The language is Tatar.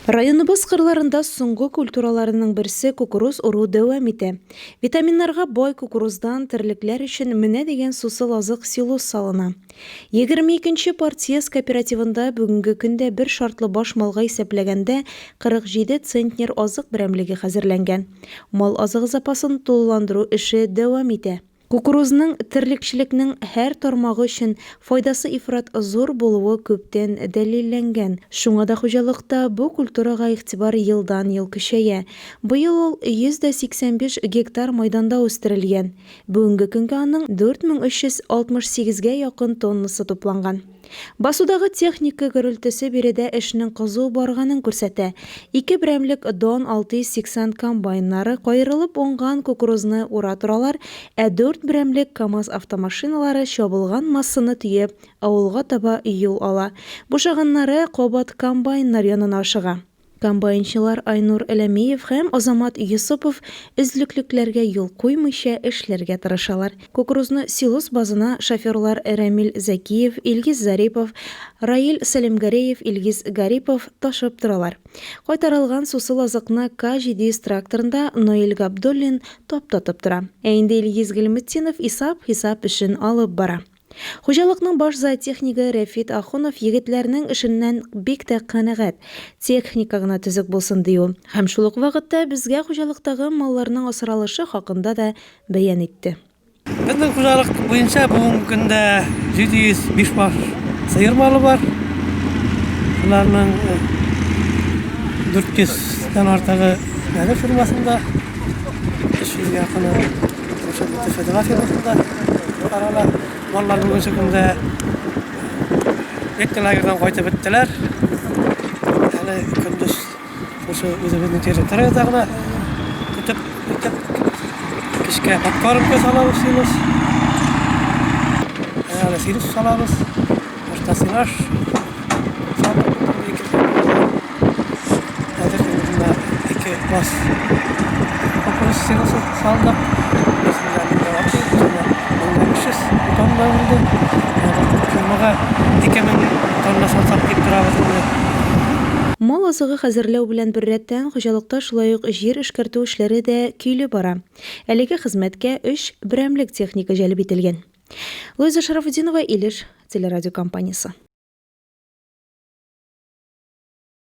Районыбыз кырларында соңгы культураларының берсе кукуруз уру дәвам итә. Витаминнарга бай кукуруздан терлекләр өчен менә дигән сусыл азык силос салына. 22 нче Партиез кооперативында бүгенге көндә бер шартлы баш малга исәпләгәндә 47 центнер азык берәмлеге хәзерләнгән. Мал азыгы запасын тулыландыру эше дәвам итә. Кукурузның терлекчелекнең һәр тармагы өчен файдасы ифрат зур булуы күптән дәлилләнгән. Шуңа да хуҗалыкта бу культурага игътибар елдан-ел көчәя. Быел ул 185 гектар майданда үстерелгән. Бүгенге көнгә аның 4368 гә якын тоннасы тупланган. Басудагы техника гөрелтесе биредә эшнең кызу барганын күрсәтә. Ике берәмлек Дон 680 комбайннары каерылып уңган кукурузны ура торалар, ә дүрт берәмлек КАМАЗ автомашиналары чабылган массаны төяп, авылга таба юл ала. Бушаганнары кабат комбайннар янына ашыга. Комбайнчылар Айнур Әләмиев һәм Азамат Йосыпов өзлеклекләргә юл куймыйча эшләргә тырышалар. Кукурузны силос базына шоферлар Рәмил Зәкиев, Илгиз Зарипов, Раил Сәлимгәрәев, Илгиз Гарипов ташып торалар. Кайтарылган сусыл азыкны К-700 тракторында Наил Габдуллин таптатып тора. Ә инде Илгиз Гыйльметдинов исап-хисап эшен алып бара. Хуҗалыкның баш зоотехнигы Рәфит Ахунов егетләрнең эшеннән бик тә канәгать. Техника гына төзек булсын, ди ул. Һәм шул ук вакытта безгә хуҗалыктагы малларның асралышы хакында да бәян итте. Безнең хуҗалык буенча бүгенге көндә 705 баш сыер малы бар. Шуларның 400 дән артыгы Нәдер фирмасында, 300 якыны Шушы ТФДА фирмасында карала. Балалар бүгенге көндә летний лагерьдан кайтып беттеләр. Әле көндез шушы үзебезнең территориядә генә көтеп, көтеп, кичкә подкормка салабыз силос. Әле силос салабыз. Башта сенаж Хәзер урынына ике баз кукуруз силосы салдык. Берсендә 1600, берсендә 1500 тонна булды. Фермага 2000 тонна салсак дип торабыз инде. Мал азыгы хәзерләү белән беррәттән, хуҗалыкта шулай ук җир эшкәртү эшләре дә көйле бара. Әлеге хезмәткә өч берәмлек техника җәлеп ителгән. Луиза Шарафутдинова, Илеш телерадиокомпаниясе.